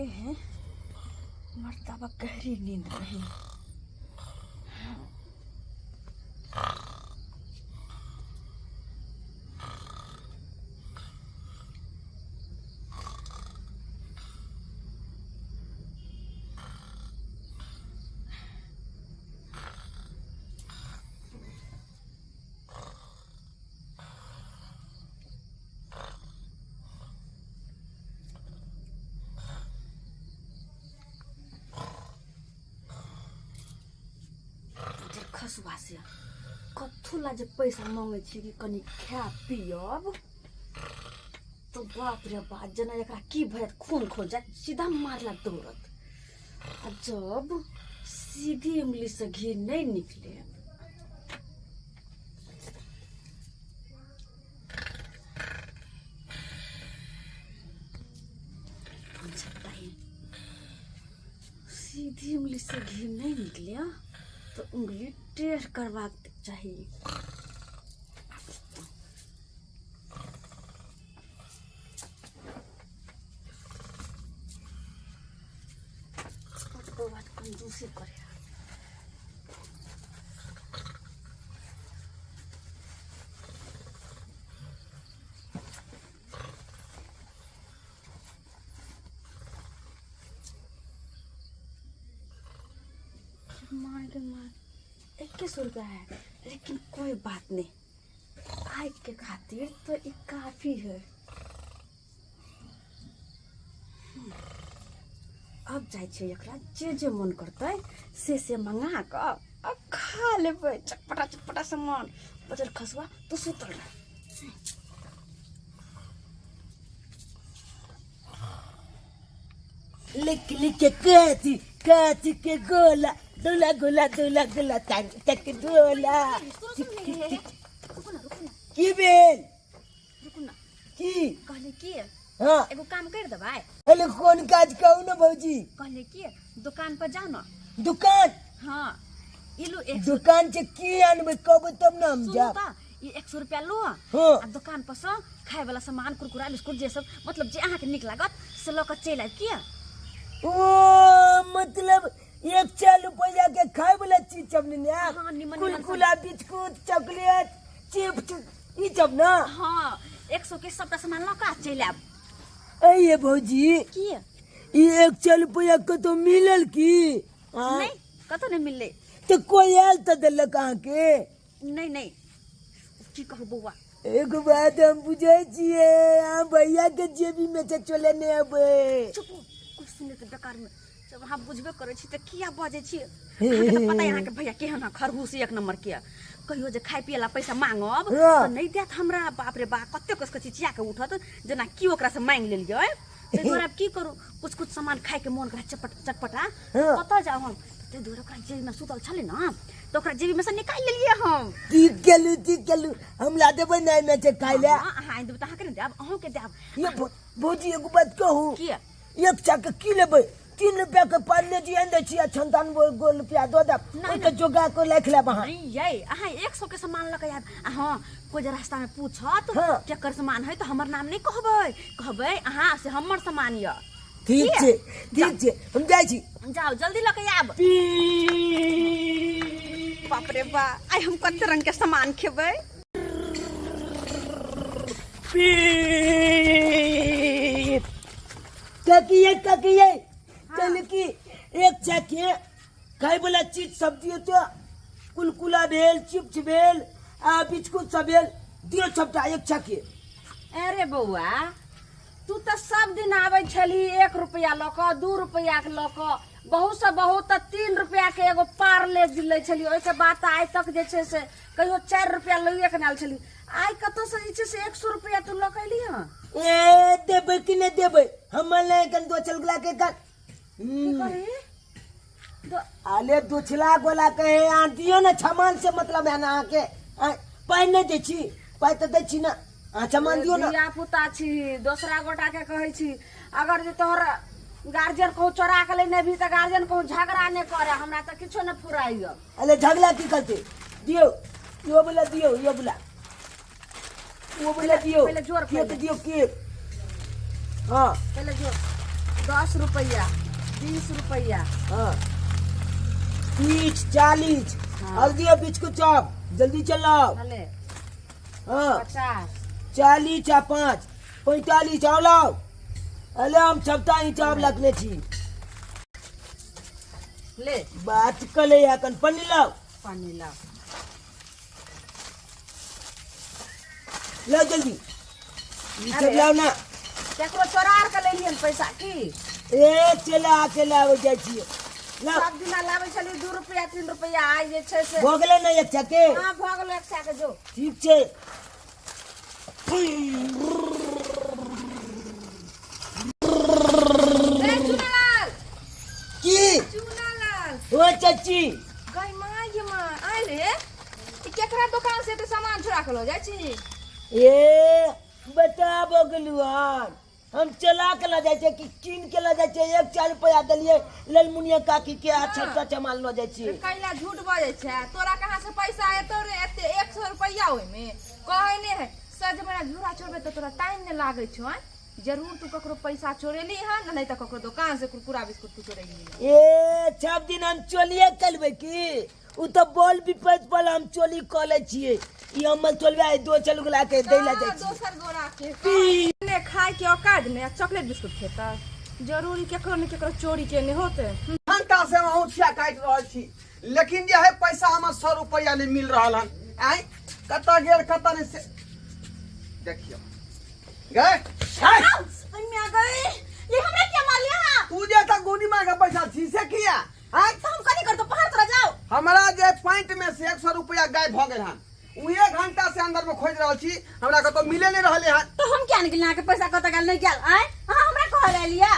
लगे है मर्तबा गहरी नींद में है। खसुआ से कथू ला जे पैसा मांगे छी कि कनि खाय पियब तो बाप रे बाप जेना एकरा की भऽ जायत खून खोल जायत सीधा मारला दौड़त आ जब सीधी उंगली से घी नहीं निकले सीधी उंगली से घी नहीं निकले तो उंगली टेढ़ करबाक चाही। बौआ कंजूसी करे। मार के मार 21 रुपया है, लेकिन कोई बात नहीं, आय के खातिर तो ये काफी है। अब जाइ छियै एकरा जे जे मन करतै से मंगा कऽ आ खा लेबै चटपटा चटपटा सामान। बजर खसुआ तू सुतल रह। लिख लिख के काची काची के गोला दोला गोला दोला गोला तंग तक दोला। रुकू ना, रुकू ना। की भेल? रुकू ना। की कहले की हाँ एगो काम कर देबै। अरे कोन काज कहू ना भौजी। कहले की दुकान पर जाओ ना। दुकान? हाँ ई लो एक दुकान से की आनबै कहबै तब ना हम सुनू जाब। त ई 100 रुपया लो। हाँ। आ दुकान पर से खाए वाला सामान कुरकुरा बिस्कुट जे सब मतलब जे अहाँके नीक लागत से लऽ कऽ चलि आयब। किया? ओ मतलब 100 रुपया के खाए वाला चीज सब ने आयब? हाँ, निमन निमन कुलकुला बिस्कुट चॉकलेट चिप्स ई सब ना? हाँ 100 के सबटा सामान लऽ कऽ चलि आयब। अये भौजी। की? ई 100 रुपया कतौ मिलल की? हाँ? नहीं कतौ नहीं मिललै। तो कोई आयल तऽ देलक अहाँके? नहीं नहीं की कहू बौआ। एगो बात हम बुझै छियै, अहाँ भैया के जेबी में से चले नहीं अबै। चुप, कुछ सुने तऽ बेकार में जब अहाँ बुझबे करै छी तऽ किया बजै छी? अहाँके तऽ पता है अहाँके भैया केहन है, खरगोश एक नंबर के। कहियो जे खाय पिए ला पैसा मांगब हाँ। तऽ नहीं देत हमरा। बाप रे बाप कते कस के चिचिया के उठत जेना की ओकरा से मांगि लेलियै। ताहि दुआरे आब की करू, कुछ कुछ सामान खाय के मोन करे चटपट चटपटा। हाँ। कतऽ जाउ हम? ताहि दुआरे ओकरा जेबी में सुतल छलै ना तऽ ओकरा जेबी में से निकालि लेलियै हम। ठीक केलू, ठीक केलू। हम ला देबै ना एहिमे से खाय ले। हाँ, अहाँ आनि देबै तऽ अहाँके नहि देब, अहूँके देब। ये भौजी एगो बात कहू। की? एक चा के की लेबै? 3 रुपया के पारले जी आनि दै छी आ 96 गो रुपया दऽ देब। नहि, ओहिके जोगा के राखि लेब अहाँ। नहीं यै, अहाँ 100 के सामान लऽ के आयब। आ हाँ, कोइ जे रास्ता में पूछत हाँ। केकर सामान है तऽ हमर नाम नहि कहबै, कहबै अहाँ से हमर सामान यऽ। ठीक की? छै, ठीक छै, हम जाइ छी। जाउ जल्दी लऽ के आयब। बाप रे बा, आइ हम कते रंग के सामान खेबै। काकी काकी कहले कि एक चाके खाय वाला चीज सब दियो तो कुलकुला भेल, चिप्स भेल आ बिस्कुट सब भेल, दियो सबटा एक चाके। अरे बौआ तू तऽ सब दिन आबै छलही 1 रुपया लऽ कऽ, 2 रुपया के लऽ कऽ, बहुत से बहुत तऽ 3 रुपया के एगो पारले जी लै छलही। ओहिके बाद तऽ आइ तक जे छै से कहियो 4 रुपया लैए के नहि आयल छलही। आइ कतऽ से जे छै से 100 रुपया तू लऽ के एली हँ? ए देबै कि नहि देबै? हमर नहि एखन दोछल गोला के एखन। की करी? अरे दोछला गोला कहे अहाँ दियौ ने, छमान से मतलब है ना अहाँके। पाइ नहि दै छी? पाइ तऽ दै छी ने, अहाँ छमान दियौ ने। धिया पुता छी, दोसरा गोटा के कहै छी, अगर जे तोहर गार्जियन कहूँ चोरा के लेने भी तऽ गार्जियन कहूँ झगड़ा नहि करे, हमरा तऽ किछो नहि फुराइए। अरे झगड़ा की करते? दियौ, यो बोला दियौ, यो बोला, वो बोला दियौ। पहिले जोर, केक पहिले। दियौ केक। हाँ पहिले जोर। 10 रुपैआ 20 रुपैआ। हाँ, 30 40। हाँ। और दियो बिस्कुट चॉप, जल्दी चलाओ। भले। हाँ। 50। 40 आ 5 45। आओ लाओ, अरे हम सबटा ही चाप लगने छी। ले। बात कले या कन पन्नी लाओ। पानी लाओ। लाओ जल्दी ई सब अरे। लाओ ना। केकरो चोरा के लेलियन पैसा की? ए चला के लाओ जाइ छी, लाओ। सब दिना लाबै छली 2 रुपैआ 3 रुपैआ, आइ जे छै से भऽ गेलै ने एक चके? हाँ, भऽ गेलो एक सए के जो। ठीक छै। ए चुनालाल। की? चुनालाल। ओ चाची। गई माँ ये माँ आइ रे, ई केकरा दोकान से एते सामान चोरा के लऽ जाइ छी? ए बताबो गेलु हन, हम चला के लऽ जाइ छियै कि कीन के लऽ जाइ छियै? एक चार रुपया देलियै ललमुनिया काकी के आ छत्ता चमाल लऽ जाइ छियै। कैला झूठ बजै छै? तोरा कहाँ से पैसा एतौ रे एते 100 रुपैआ? ओहिमे कहै नहि है सजमना झूरा चोरबे तऽ तोरा टाइम नहि लागै छौ। आँय, जरूर तू ककरो पैसा चोरेली हन, नहीं तऽ ककरो दोकान से कुरकुरा बिस्कुट तू चोरेली। ए सब दिन हम चोलिए करबै की? उ तऽ बॉल विपत पर हम चोली कऽ लै छियै। ई हमर चोलबा दो चल गेला के दै ला जाइ छियै। दोसर गोरा के ने खाय के औकात नहि आ चॉकलेट बिस्कुट खेतै? जरूरी केकरो ने केकरो चोरी के नहि होते। घंटा से हम औंठिया काटि रहल छी, लेकिन जे है पैसा हमर 100 रुपया नहीं मिल रहल हन। आँय, कतऽ गेल कतऽ नहीं से देखियौ गए। ओहिमे गई, ये हमरा क्या मारलिया? हाँ। तू जे तऽ गोली मार के बैठल छी से किया? आँय? तो हम कथी करतो? पहाड़ तोरा जाओ। हमरा जे पैंट में से 100 रुपया गायब भऽ गेल हन, उ एक घंटा से अंदर में खोज रहल छी, हमरा कतौ मिले नहीं रहले हन। तो हम क्या निकलना के पैसा कतऽ गेल नहीं गेल? आँय, अहाँ हमरा कहल एलिया?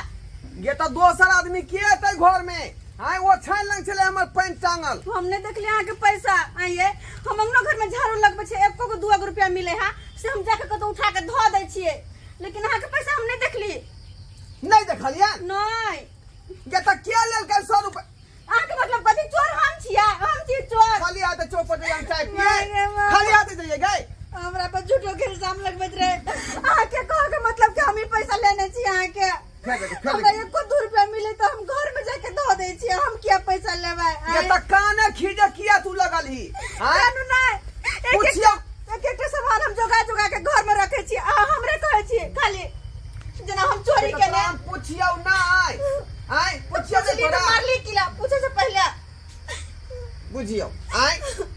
ये तऽ दोसर आदमी के एतै घर में? आँय, ओ छानि लंग छलै हमर पैंट टांगल। हम नहीं देखलिए अहाँ के पैसा। आइए, हम अंगना घर में झाड़ू लगबै छियै, एको गो 2 गो रुपया मिले है से हम जाके कतौ उठा के धो दै छियै, लेकिन अहाँ के पैसा हम नहीं देखली। नहीं देखलियै? नहीं। ये तऽ के लेलकै 100 रुपया? अहाँ के मतलब कथी? चोर हम छियै? हम छियै चोर? खाली हाथे चौक पर जइयै हम चाय पिए? नहीं, नहीं। खाली हाथे जइयै गए? हमरा पर झूठो के इल्जाम लगबैत रहे। अहाँ के कह के मतलब कि हम ही पैसा लेने छी अहाँ के? फेंक दे, फेंक दे। हमरा एको 2 रुपया मिले तो हम घर में जाके धो दै छियै, हम किया पैसा लेबै? ये तऽ काने खीजे किया तू लगल ही? आँय? कानू नहीं, एक एक पुछियौ। एक एकटा सामान हम जोगा जोगा के घर में रखे छी, अहाँ हमरे कहै छी खाली जेना हम चोरी तऽ केने। तोरा हम पुछियौ ना आय? आय, पुछियौ ने पुछली तऽ तोरा? मारली किला पूछे से पहले? बुझियौ, आय,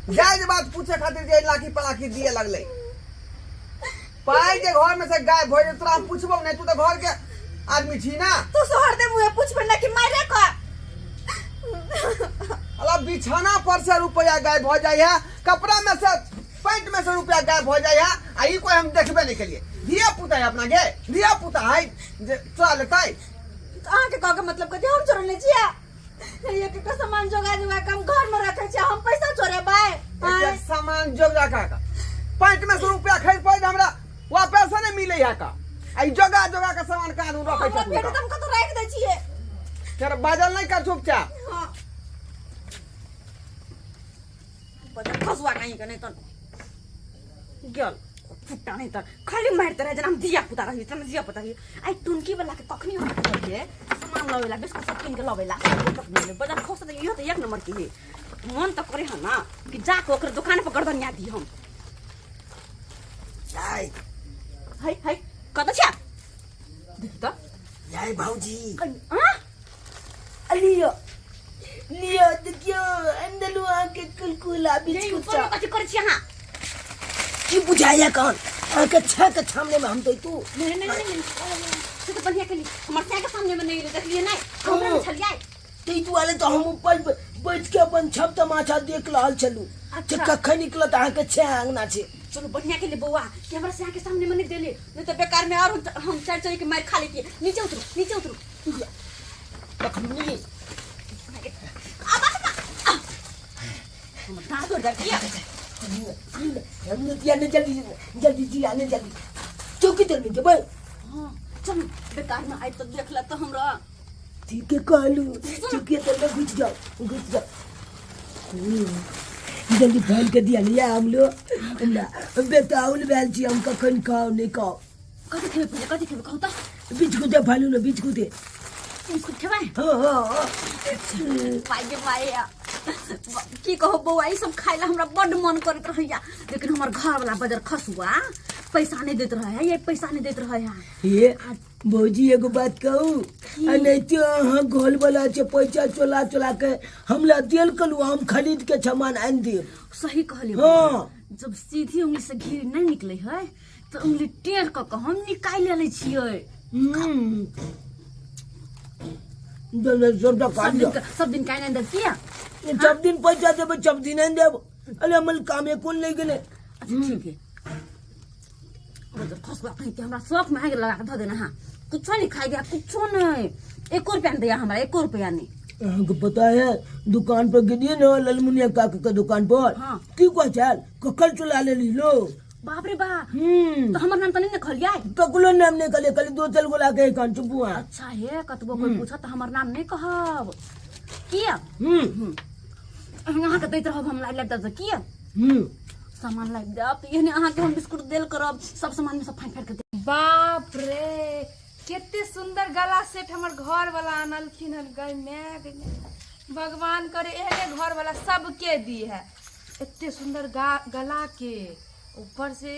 जायज बात पूछे खातिर जे लाखी पलाखी दिए लगलै, पाइ जे घर में से गायब भऽ जेतै, तोरा हम पुछबौ नहि? तू तऽ घर के आदमी छी ना। तू सोहर दे मुँहे पूछबे ना कि मारे का? अला बिछाना पर से रुपया गायब भऽ जाइ है, कपड़ा में से पैंट में से रुपया गायब भऽ जाइ है, आ ई कोई हम देखबे नहि केलिए। धिया पुता है अपना गे, धिया पुता है जे चोरा लेतै? अहाँके कह के मतलब कथी? हम चोरने छियै? एक एक सामान जोगा जोगा के हम घर में रखे छियै, हम पैसा चोरेबै? एक एक सामान जोगा का का पैंट में से रुपया खरीद पड़े हमरा वापस नहीं मिले है का? आ ई जोगा जोगा के सामान कहाँ रखै हमरा छथुन? भेटत, हम कतौ राखि दै छियै। फेर बाजल नहि कर, चुपचाप। हाँ, बजल खसुआ कहीं के नहीं तो गेल फुट्टा, नहीं तो खाली मारते रहे जेना हम धिया पुता रही, तेना धिया पुता रही। आई टुनकी वाला के कखनी हम कहलिए सामान लवेला, बिस्कुट सब कीन के लवेला, कखनी बजार खोस त इहो त एक नंबर के है। मन त करे है ना कि जाके ओकर दुकान पर गर्दनिया दी हम। याय। है है, कत छ देख त। याय भौजी। आ? लियो लियो, देखियो अंदलू अहाँके कुलकुला बिस्कुट। कोनो कथी करै छी अहाँ? की बुझाइया कौन अहाँके छह के सामने में हम तो तू नहीं नहीं नहीं नहीं, से तो बढ़िया केली, हमर साय के सामने में नहीं देखलिए नहीं, हमरा में छलियै। ताहि दुआरे तऽ हम ऊपर बैठ के अपन छप तमाशा देख रहल छलहुँ जे कखन निकलत अहाँके छह अंगना छै। चलो बढ़िया के लिए बौआ कि हमरा साय के सामने में नहीं देले, नहीं तो बेकार में और हम चार चार के मार खा लेती। नीचे उतरू, नीचे उतरू। तखन नहीं हमर दाँत तोड़ जाय किया? हम दिया ने, जल्दी जल्दी जिया ने, जल्दी चौकी तर में जेबै। हाँ चलू, बेकार में आइ तो देख ले तो हमरा। ठीक है कहलू, चौकी तर में घुस जाओ, घुस जाओ। जल्दी फैल के दिया लिया। हम लोग हमरा बेताउल भेल छी, हम कखन खाओ नहीं खाओ। कथी खेबै पहिले? कथी खेबै कहू तऽ? बिस्कुटे फालू ने, बिस्कुटे। बिस्कुट खेबै हाँ हाँ हाँ पाइ गे माय की कहू बौआ ई सब खाइ ला हमरा बड्ड मन करैत रहैया लेकिन हमर घर वाला बजर खसुआ पैसा नहीं दैत रहे है ये पैसा नहीं दैत रहे है हे भौजी एगो बात कहू आ नहीं तो अहाँ घर वाला छै पैसा चोला चोला के हमरा देल कलू हम खरीद के सामान आनि देब सही कहलियै हाँ। जब सीधी उंगली से घी नहीं निकले है तो उंगली टेढ़ कऽ के हम निकालि लै छियै हम्म। सबटा सब खा दिन लिअ सब दिन काहे नहि देब किया सब दिन पैसा देबै सब दिन आनि देब अरे हमर कामे कोन लागि गेलै अच्छा ठीक है बजर खसुआ कहीं के हमरा शौक में आगि लगा के धऽ देना हाँ कुछो नहीं खाई गया कुछो नहीं एको रुपया नहीं दिया हमरा एको रुपया नहीं अहाँके पता है दुकान पर गेलियै ने ललमुनिया काका के दुकान पर हाँ। की कहै छल ककर चुला लेली लो बाप रे बाप हम्म तो हमर नाम तो नहीं ने कहलियै ककरो नाम नहीं कहलियै कहलियै दो चल गोला के कान चुप हुआ अच्छा हे कतबो कोई पूछत तऽ हमर नाम नहीं कहब किया हम्म अहाँके दैत रहब हम लाइब लाइब देब किया हम्म सामान लाइब देब तऽ एहने अहाँके हम बिस्कुट देल करब सब सामान में सब फाड़ि फाड़ि के देब बाप रे कते सुंदर गला सेट हमर घर वाला आनलखिन हन गय my गय my. भगवान करे एहने घर वाला सबके दी है एते सुंदर गला के ऊपर से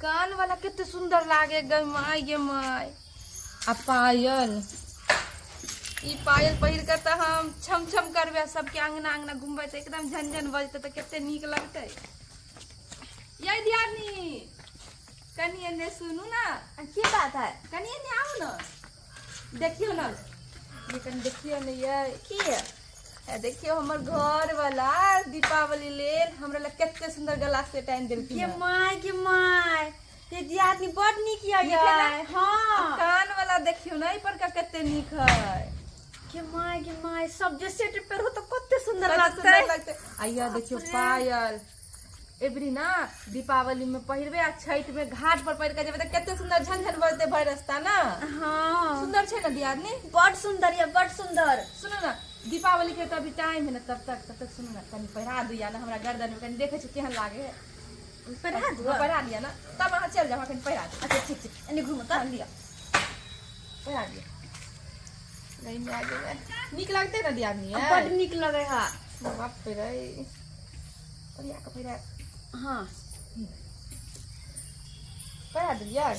कान वाला कते सुंदर लागे गय my गे my. आ पायल, ई पायल पहिर के तऽ हम छम छम करबै, सबके अंगना अंगना घुमबै तऽ एकदम झनझन बजतै तऽ कते नीक लगतै। यै दियादनी, कनि एने सुनू ना। की बात है? कनि एने आउ ना, देखियौ ना, ये कनि देखियौ ने यै। की? ए देखियौ हमर घर वाला दीपावली लेल हमरा लग कते सुंदर गला सेट आनि देलखिन के हन। My के my, ये दियादनी बड नीक यै। नीक है ना? हाँ। कान वाला देखियौ ना, एहि पर का कते नीक है। के my के my, सब जे सेट पर हो तो कते सुंदर कते लगतै। सुंदर लगतै। आ यह देखियौ पायल, एबरी ना दीपावली में पहिरबे आ छठ में घाट पर पहिर के जेबे त कते सुंदर झनझन बजते भरि रास्ता ना। हाँ। सुंदर छै ना दियादनी? बड सुंदर ये, बड सुंदर। सुनो ना, दीपावली के तो अभी टाइम है ना, तब तक सुनो ना, कनि पहिरा दिया ना हमरा गर्दन में, कनि देखे छी केहन लागे है। पहिरा दू? हाँ, पहिरा दिया ना, तब अहाँ चल जाओ, कनि पहिरा दिया। अच्छा ठीक छै, एने घुमू तऽ लिअ पहिरा दिया। नहीं में आ गेलै, नीक लगतै ना दियादनी? बड नीक लगे है। बाप रे, ओरिया के पहिरा। हाँ पहिरा देलियै?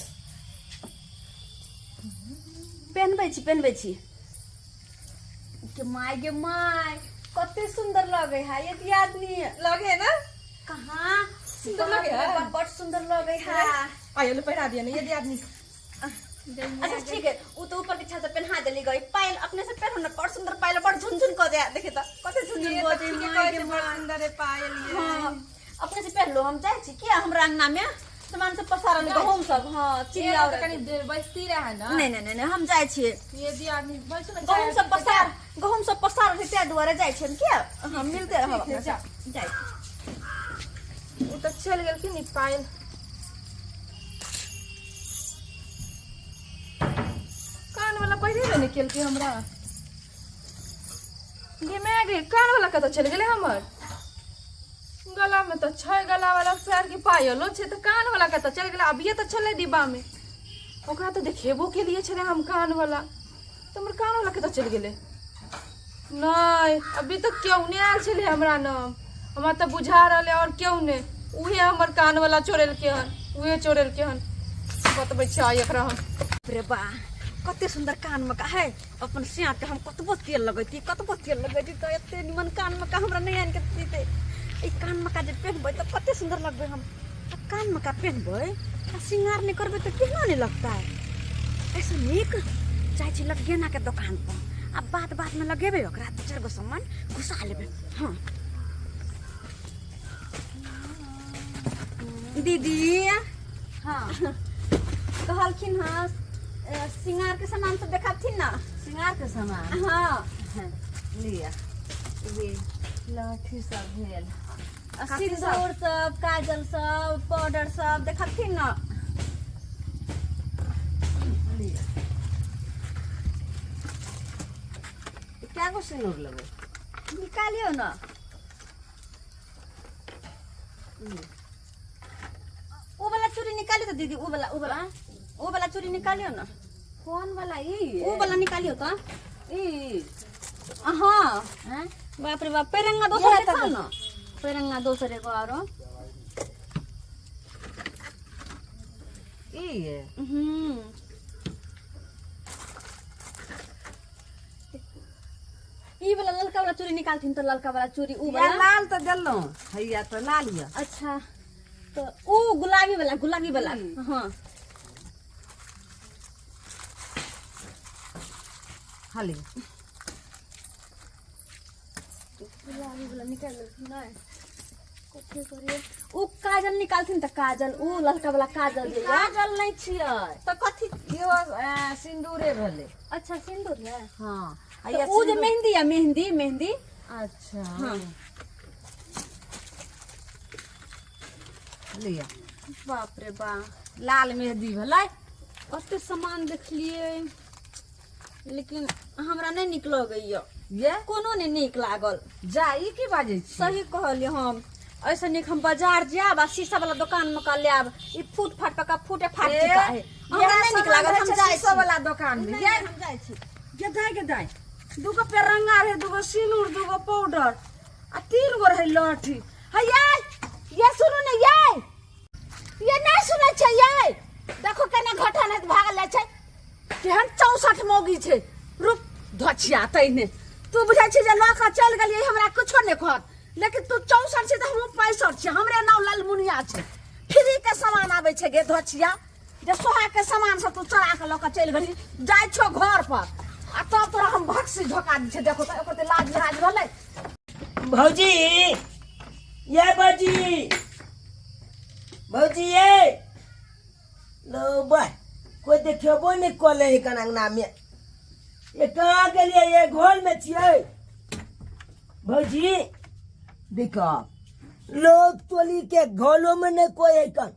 पेनबै छी, पेनबै छी। के my गे my, कते सुंदर लगे है ये दियादनी। लगे है ना? कहाँ सुंदर लगे है? बड सुंदर लगे है। आयो पहिरा दिया ना ये दियादनी। अच्छा ठीक है, उ तो ऊपर के छत से पेन्हा देली गई, पायल अपने से पेन्हो ना, बड़ सुंदर पायल, बड़ झुनझुन क दे, देखे त कते झुनझुन ये तो बजे। ठीके my कहै गे छै, बड़ my. सुंदर है पायल ये। हाँ, अपने से पहन लो, हम जाइ छी किया हमरा अंगना में सामान सब पसारल जाइ गहूम सब। हाँ, चिड़िया ये तो कनी देर बैसती रहे ना। नहीं नहीं नहीं, हम जाइ छियै। ये दियादनी बैसू ना, गहूम चाय सब पी के पसार, गहूम सब पसारल है, ताहि दुआरे जाइ छियै हम किया। हम मिलते रहब ठीक है, अपना सब। जाइ छी। ओ तऽ चलि गेलखिन। ई पायल कान वाला पहिरेबे नहि केलकै हमरा। गे my गे, कान वाला कतऽ चलि गेलै हमर? गला में तऽ छै गला वाला पैर के पायलो छै, तऽ कान वाला कतऽ चलि गेलै? अभिये तऽ छलै डिब्बा में, ओकरा तऽ देखेबो केलिए छलै हम कान वाला, तऽ हमर कान वाला कतऽ चलि गेलै? नहि, अभी तक केओ नहि आयल छलै हमरा नाम, हमरा तऽ बुझा रहल है और केओ नहि, उहे हमर कान वाला चोरेलकै हन, उहे चोरेलकै हन। बतबै छी आइ एकरा हम। रे बा, कते सुंदर कान में का है। अपन सिया के हम कतबो तेल लगैती, कतबो तेल लगैती तऽ एते निमन कान में का हमरा नहि आनि के देतै। ई कान में का जे पेन्हबै तऽ कते सुंदर लगबै हम। आ कान में का पेन्हबै आ श्रृंगार नहि करबै तऽ केहनो नहि लगतै। ऐसे नीक जाइ छी लगेना के दोकान पर आ बात बात में लगेबै ओकरा, दू चारि गो सामान घुसा लेबै। हाँ दीदी। हाँ। कहलखिन हँ श्रृंगार के सामान सब देखाबथिन ना। श्रृंगार के सामान? हाँ। लिअ, ये लहठी सब भेल आ कथी सब? सिंदूर सब, काजल सब, पाउडर सब देखाबथिन ना। लिअ, कए गो सिन्दूर लेबै? निकालियौ ना। ओ वाला चूड़ी निकालियो तो दीदी, ओ वाला, ओ वाला, ओ वाला चूड़ी निकालियो ना। कोन वाला ई ऊ वाला निकालियो तो ई हाँ हैं बाप रे बाप पेरंगा दोसर ये देखो देखो ना पेरंगा दोसर एगो आरो ई ये हम्म ई वाला ललका वाला चूड़ी निकालथिन तो ललका वाला चूड़ी ऊ या वाला लाल तो देलहुँ हैया तो लाल ये अच्छा तो ऊ गुलाबी वाला गुलाबी वाला ई। हाँ हली गुलाबी वाला निकाल लेलथिन नहि कथी करियै ऊ काजल निकालथिन तऽ काजल ऊ ललका वाला काजल जे यऽ काजल नहि छियै तऽ कथी इहो सिन्दूरे भेलै अच्छा सिन्दूर यऽ हँ तऽ हैया ऊ जे सिन्दूर- मेहंदी यऽ मेहंदी मेहंदी अच्छा हाँ लिअ बाप रे बाप लाल मेहदी भेलै ओते सामान देखलियै लेकिन हमरा नहि नीक लगैया ये कोनो नहि नीक लागल जा ई की बाजै छी सही कहलियै हम ऐसे नीक हम बाजार जायब आ शीशा वाला दुकान में का लायब ई फूट फाट पका फूटे फाट ए, चुका है हमरा इएह नहि नीक सामान लागल रहै हम छै जाइ शीशो छी वाला दुकान में नहि, ये हम जाइ छी गे दाय गे दाय दूगो पेरंगा रहे दूगो सिनूर दूगो पाउडर आ तीन गो रहे लहठी है ये ये सुनू ने ये ये नहीं सुनै छै ये देखो केना घटन है भागल जाइ छै केहन 64 मौगी छै रुक धोछिया तैने तू बुझै छै जे लऽ कऽ चलि गेलियै हमरा कुछो नहि कहत लेकिन तू 64 छै तऽ हमहूँ 65 छियै हमरे नाम ललमुनिया छै फ्री के सामान आबै छै गे धोछिया जे सोहा के सामान सब तू चोरा के लऽ कऽ चलि गेली जाइ छौ घर पर आ तब तोरा हम भक्सी झोका दै छै देखो तऽ एको लाज लिहाज रहलै भौजी ये भौजी भौजी ये लो बा कोई देखेबो नहीं कॉले है कन अंगना में ये कहाँ गेलिए ये घर में छियै भौजी देखो लोग टोली के घरों में नहीं कोई है कन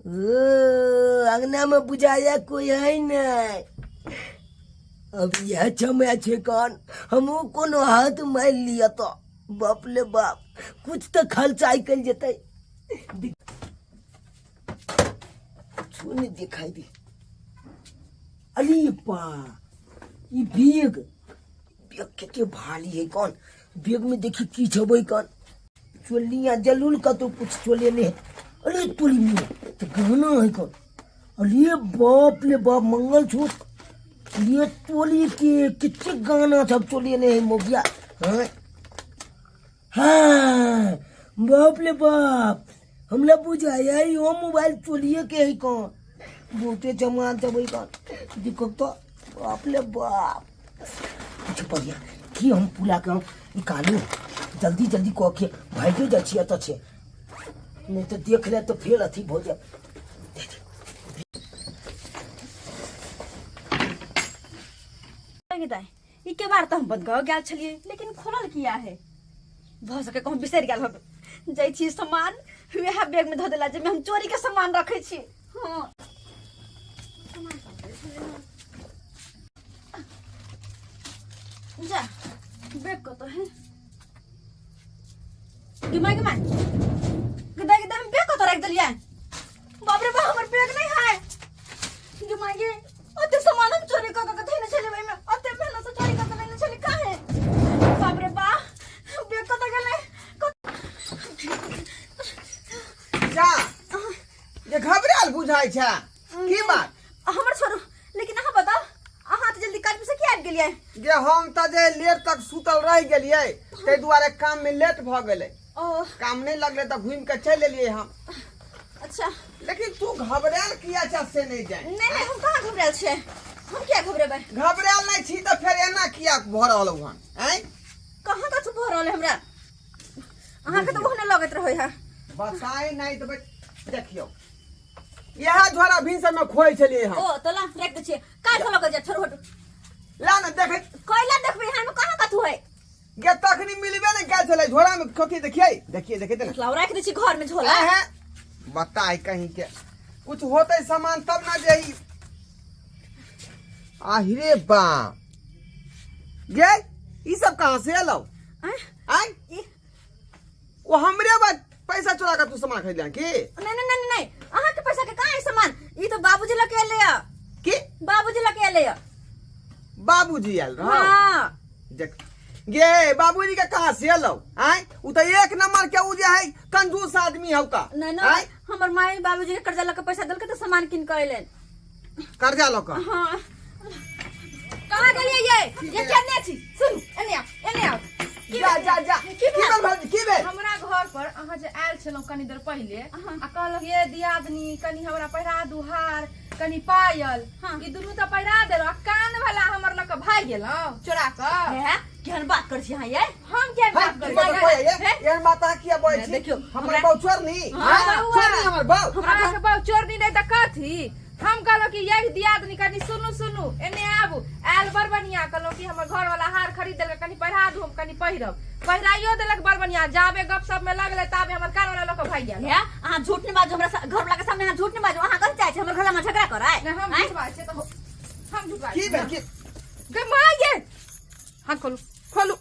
ओ अंगना में बुझाया कोई है नहीं अब यह समय छै कन हमहूँ कोनो हाथ मारि लिअ तऽ बाप ले बाप कुछ तऽ खर्चा आइ काल्हि जेतै कुछो नहि देखाइ दे अरे बा ई बैग बैग कते भारी है कौन बैग में देखी की छबै कौन चोलिया जरूर कतौ कुछ चोले नहीं अरे तोरी में तो गहना है कौन अरे बाप रे बाप मंगलसूत्र ये चोली के कितने गहना सब चोली नहीं है मोगिया हाँ हाँ बाप रे बाप हमरा बुझाया ही वो मोबाइल चोलिए के है कौन बहुते जमा देबै कौन देखो तो बाप रे बाप अच्छा बढ़िया की हम पूरा के हम निकालू जल्दी जल्दी कऽ के भागि जाइ छियै एतऽ छै नहि तऽ देख ले तऽ फेर अथी भऽ जायत दाइ ई के बार तऽ हम बंद कऽ गेल छलियै लेकिन खोलल किया है भऽ सके कहूँ बिसरि गेल होबै जाइ छी सामान वएह बैग में धऽ देला जाहिमे हम चोरी के सामान रखै छी हँ जा बैग कतऽ है गे माय गे माय गे दाइ गे दाइ हम बैग कतऽ राखि देलियै बाप रे बाप हमर बैग नहि है गे माय गे ओते सामान हम चोरी कऽ कऽ धैने छलियै ओहिमे ओते मेहनत से चोरी कऽ कऽ लेने छलियै काहे बाप रे बाप बैग कतऽ गेलै जा जे घबरायल बुझाइ छै की बात हमर छोड़ू लेकिन अहाँ बताउ अहाँ तऽ जल्दी काज पर से किया आबि गेलियै जे हम तऽ जे लेट तक सुतल रहि गेलियै ताहि दुआरे काम में लेट भऽ गेलै ओ काम नहि लगलै तऽ घुमि कऽ चलि एलियै हम अच्छा लेकिन तू घबरायल किया छै से नहि जानि नहि नहि हम कहाँ घबरायल छियै हम किया घबरेबै घबरायल नहि छी तऽ फेर एना किया भऽ रहल हन आँय कहाँ कथू भऽ रहल है हमरा अहाँके तऽ ओहने लगैत रहै है बताए नहि देबै देखियौ इएह झोरा भिनसर में खोइ छलियै हम ओ तो ला राखि दै छियै काज लऽ कऽ जा छोड़ू हटू ला ने देखै कोयला देखबै हम कहाँ कथू है गे तखनी मिलबे ने कयल छलै झोरा में कथी देखियै देखियै देखियै ने लाओ राखि दै छी घर में झोला आहे बताए कहीं के कुछ होते सामान तब ना जे ई आहिरे बा गे ई सब कहाँ से एलौ आँय? आय ई वो हमरे बा पैसा चुरा के तू सामान खरीद की नहीं नहीं नहीं नहीं अहाँ के पैसा के कहाँ है सामान ई तो बाबूजी लके एले है की बाबूजी लके एलै यऽ। बाबूजी आयल रहौ हाँ देख गे बाबूजी के कहाँ से एलौ आय उ तऽ एक नंबर के उ जे है कंजूस आदमी हौ का नहीं ना आय हमर माई बाबूजी के कर्जा लके पैसा देलकै तऽ सामान कीन के अयलनि कर्जा लऽ कऽ हाँ कहाँ गेलियै ये ये केने छी सुनू एने आउ एने आउ जा जा जा की भेल भौजी की भेल हमरा घर पर अहाँ जे आयल छलहुँ कनी देर पहिले आ कहलक ये दियादनी कनी हमरा पहिरा दू हार कनी पायल हाँ। ई दुनू तऽ पहिरा देलहुँ आ कान वाला हमर लऽ कऽ भागि गेलहुँ चोरा कऽ हे केहन बात करै छी अहाँ ये हम किया है, बात की करै बात छी? कहै ये? हे? एहन बात अहाँ किया बजै छी देखियौ, हमर हमरा- बहू चोरनी हाँ, आँय? बौआ। चोरनी हमर बहू अहाँके बहू चोरनी नहि तऽ कथी हम कहलहुँ कि यही दियादनी कनी सुनू सुनू एने आबू आयल बड़ बढ़िया कहलहुँ कि हमर घर वाला हार खरीद देलक कनी पहिरा दू हम कनी पहिरब पहिराइयो देलक बड़ बढ़िया जाबे गप सप में लगले ताबे हमर कान वाला लऽ कऽ भागि गेल हे अहाँ झूठ नहि बाजू हमरा घर वाला के सामने अहाँ झूठ नहि बाजू अहाँ कथी चाहै छी हमर घर में झगड़ा कराय नहि हम आँय? झूठ बाजै छियै तऽ हम झूठ बाजै की भेल की गे माय गे हाथ खोलू खोलू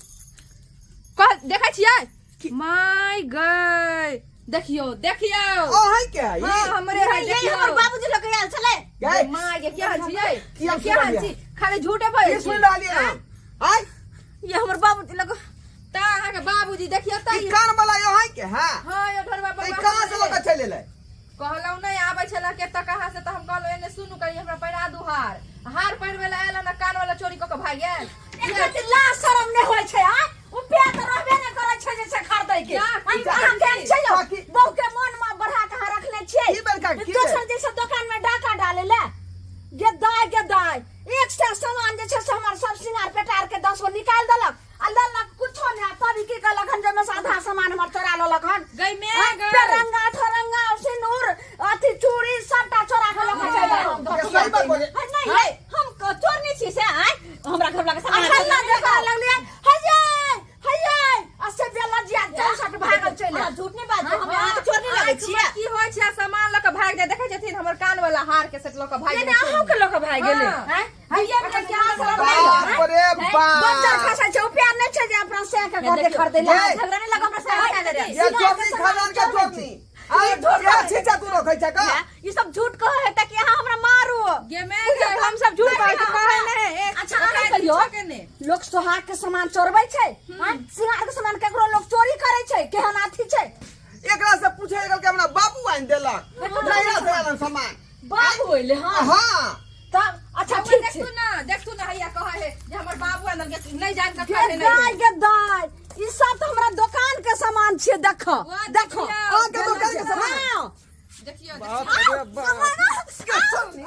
कह देखै छियै माय गै देखियौ देखियौ अहाँ के है हाँ हमरे है ये देखियौ हमर बाबूजी लऽ के आयल छलै गै माय गे के हाल छियै की हम के हाल सुनलियै? छी खाली झूठे बजै की छी सुनि रहलियै हम आँय ये हमर बाबूजी लऽ के तऽ अहाँके बाबूजी देखियौ तऽ ई कान वाला अहाँ के है हाँ यो ढोरबा ई बबा कहाँ से लऽ कऽ चलि एलै कहलहुँ नहि आबै छलै के तऽ कहाँ से तऽ हम कहलहुँ एने सुनू कहीं हमरा पहिरा दू हार हार पहिरबै लए आयल ने कान वाला चोरी कऽ के भागि गेल एकर लाज शरम नहि होइ छै आ उ पे तऽ रहबे नहि करै छै जे से खरीदै के जा, हम जा, अहाँ केहन छै यौ काकी। बहू के मोन में बढ़ा के अहाँ रखने छियै की बड़का, की दोसर जैसे दोकान में डाका डाले ले गे दाय गे दाय एक सए सामान जे छै से हमर सब सिंगार पेटार के 10 गो निकालि देलक आ लेलक कुछो नहि आ तब ई की कहलक हन जाहिमे से आधा सामान हमर चोरा लेलक हन गई मे आ, गई पेरंगा ठोरंगा सिन्दूर अथी चूड़ी सबटा चोरा के लऽ के चलि गेल ये सही बात बोले नहीं ये हम चोर नहीं छी से आय हमरा घर वाला के सामान हल्ला जे करऽ लगलियै हैयै हैयै आ से बेलजिया चौसठ भागल चलि अहाँ झूठ नहीं बाजू हम अहाँ के चोर नहीं लगै छियै की होइ छै सामान लऽ के भागि जाय देखै छथिन हमर कान वाला हार के सेट लऽ के भागि नहि गेल अहूँ के लऽ के भागि गेलै हाँ। आँय? हैया के क्या शरम नहि बाप रे बाप बच्चा खसै छै उपाय नहि छै जे अपना से के घर खरीदै ले ये। झगड़ा नहीं लगा हमरा साथ ये चोरनी खानदान के चोरनी आइ ये छीचा तू रखै छै का ई सब झूठ कहे है ताकि अहाँ हमरा मारू गे मे गे हम सब झूठ बाजै छी, कहै नहि ए, अच्छा, अहाँ ओकरा कहियौ। पूछऽ के ने लोक सोहाग के सामान चोरबै छै आँय? सिंगार के सामान केकरो लोक चोरी करै छै केहन अथी छै एकरा से पूछे गेल कि हमरा बाबू आनि देलक नैहरा से आनल सामान बाबू अइले हँ हाँ तब अच्छा बौआ, ठीक छै देखतू ना देखतू ना हैया कहै है जे हमर बाबू आनल के नहि जान के गे खाए दाय नहि गे दाय ई सब तऽ हमरा दोकान के सामान छियै देखो वाह, देखो देखियौ। अहाँ के दोकान के सामान हाँ देखियौ बाप रे बाप के चोरनी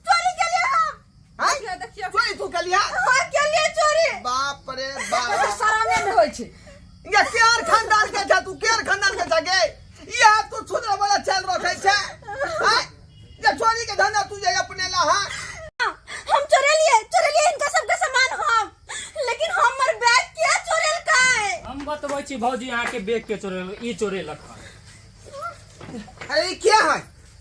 चोरी के लिए हम आइ देखियौ देखियौ चोरी तू केलिया हाँ के लिए चोरी बाप रे एकर बाप शरमे नहि होइ छै ये केहन खानदान के छै तू केहन खानदान के छै गे इएह तू छुदरा वाला चाल रखै छै आँय? जे चोरी के धंधा तू जे अपने ला हाँ हम चोरेलिए चोरेलिए इनका सबके सामान हम लेकिन हमर बैग किया चोरेल काय हम बतबै छी भौजी अहाँके बैग के चोरेलक ई चोरेलक हन अरे ई के है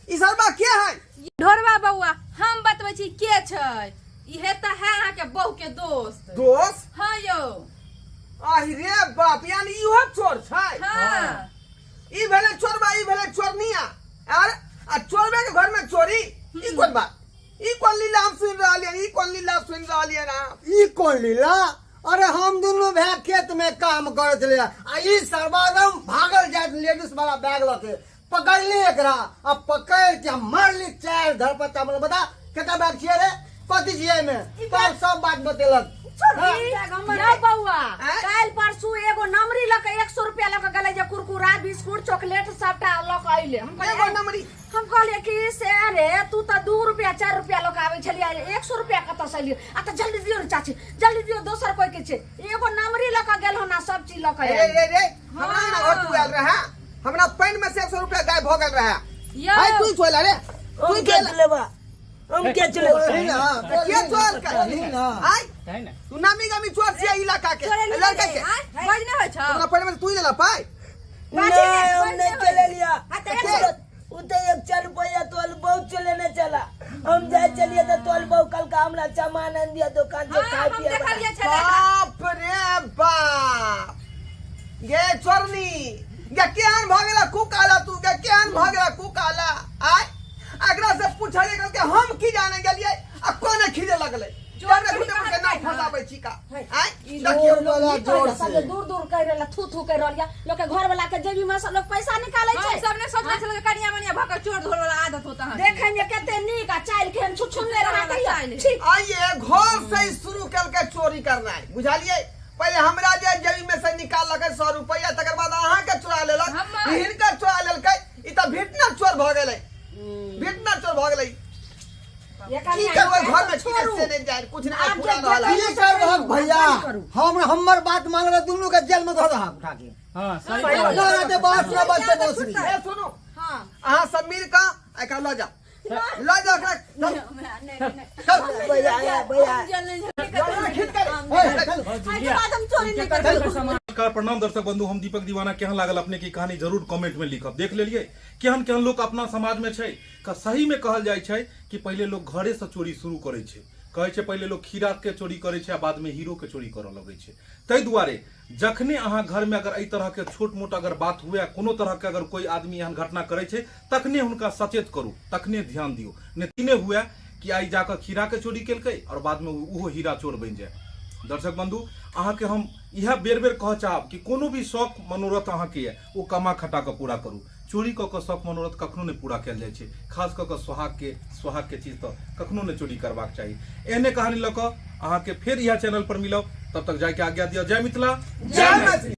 ई सरबा के है ढोरबा बौआ हम बतबै छी के छै इहे तऽ है अहाँके बहू के दोस्त दोस्त हाँ यौ आहि रे बाप यानी इहो चोर छै हाँ ई भेलै चोरबा ई भेलै चोरनिया आर आ चोरबे के घर में चोरी ई कोन बात ई कोन लीला हम सुनि रहलियै ई कोन लीला सुनि रहलियै ना ई कोन लीला अरे हम दुनू भाय खेत में काम करैत छलियै आ ई सरबादम भागल जाइत लेडीज वाला बैग लऽ के पकड़ली एकरा आ पकड़ के मारली चार धरपत्ता मतलब बता केटा बैग छियै रे कथी छियै एहिमे तब सब बात बतेलक हाँ। यौ बौआ आँय? काल्हि परसू एगो नमरी लऽ के 100 रुपया लऽ के गेलै जे कुरकुरा बिस्कुट चॉकलेट सबटा लऽ के अइले हम कहलियै, एगो नमरी हम कहलियै कि से अरे तू तऽ 2 रुपया 4 रुपया लऽ के आबै छलियै 100 रुपया कतऽ से अइलियै आ तऽ जल्दी दियौ ने चाची जल्दी दियौ दोसर कोई के छै एगो नमरी लऽ के गेल हन आ सब चीज लऽ के रे आयल रे रे हमरा ना घर तू आयल रहे हमरा पानि में से 100 रुपया गायब हो गेल रहे यौ हाय तू चोला रे हम तू के चलेबा हम के चलेबा बोलही ना के चोर के बोलही ना आय है ने तू नामी गामी चोर छियै इलाका के लड़का के आँय, बज नहि होइ छौ हमरा पानि में से तू ही लेला पाइ नहीं हम नहीं चले लिया हाँ, तो एक उ तो एक चार रुपया तोल बहुत चले न चला हम जाए चलिए तो तोल बहु कल का हमरा सामान आन दिया दुकान से हाँ, खाए हम पिए वाला। देखलियै छलै बाप रे बाप गे चोरनी गे केहन भऽ गेला कुकाला तू गे केहन भऽ गेला कुकाला आय एकरा से पूछलियै कहलकै हम की जाने गेलियै आ कोने खीजे लगलै जोर जब करी झूठे मूठे कहलकै नाव हँ। फंसाबै छी का आय ई देखियौ जोर वाला लोक जोर की से। कहै दूर दूर कहि रहल थू थू कहि रहल यऽ लोक के घर वाला के जेबी में से लोक पैसा निकालै हम छै सब ने सोचने छलियै जे कनिया मनिया भऽ कऽ चोर धोर वाला आदत होता है देखै में कते नीक आ चालि केहन छुछुन्ने रहा चालि। ठीक आइए घर से ही शुरू केलकै चोरी करनाइ बुझलियै पहिले हमरा जे जेबी में से निकाललकै 100 रुपया तकर बाद अहाँ के चोरा लेलक हमर। हिनकर चोरा लेलकै ई तऽ भिटना चोर भऽ गेलै भिटना चोर भऽ गेलै की करबै घर में की से नहीं जाए कुछ नहीं आब पूरा जे- रहल है। की करबहक भैया हम हमर बात मानबै दुनू के जेल में धऽ दहक उठा के हाँ सही कहलियै। ना रहते बास ना बचते बौसरी ए सुनू अहाँ सब मिल कऽ एकरा लऽ जाओ लऽ जाओ एकरा चल चल भैया भैया चल, खींच कर ए, चल। आइ के बाद हम चोरी नहीं करबै नमस्कार प्रणाम दर्शक बंधु हम दीपक दीवाना केहन लागल अपने की कहानी जरूर कमेंट में लिखब देख लेलिए केहन केहन लोग अपना समाज में छै क सही में कहल जाइ छै कि पहिले लोग घरे से चोरी शुरू करै छै कहै छै पहिले लोग खीरा के चोरी करै छै आ बाद में हीरो के चोरी करऽ लगै छै ताहि दुआरे जखने अहाँ घर में अगर एहि तरह के छोट मोट अगर बात हुए कोनो तरह के अगर कोई आदमी एहन घटना करै छै तखने हुनका सचेत करू तखने ध्यान दियौ नहि तीने हुए कि आइ जाकऽ खीरा के चोरी केलकै और बाद में ओहो हीरा चोर बनि जाय दर्शक बंधु अहाँके हम इएह बेर बेर कहऽ चाहब कि कोनो भी शौक मनोरथ अहाँके यऽ ओ कमा खटा कऽ पूरा करू चोरी कऽ कऽ शौक मनोरथ कखनो नहि पूरा कयल जाइ छै खास कऽ कऽ सोहागके सोहागके चीज तऽ कखनो नहि चोरी करबाक चाही एहने कहानी लऽ कऽ अहाँके फेर इएह चैनल पर मिलब तब तक जायके आज्ञा दिअ जय मिथिला जय मैथिली।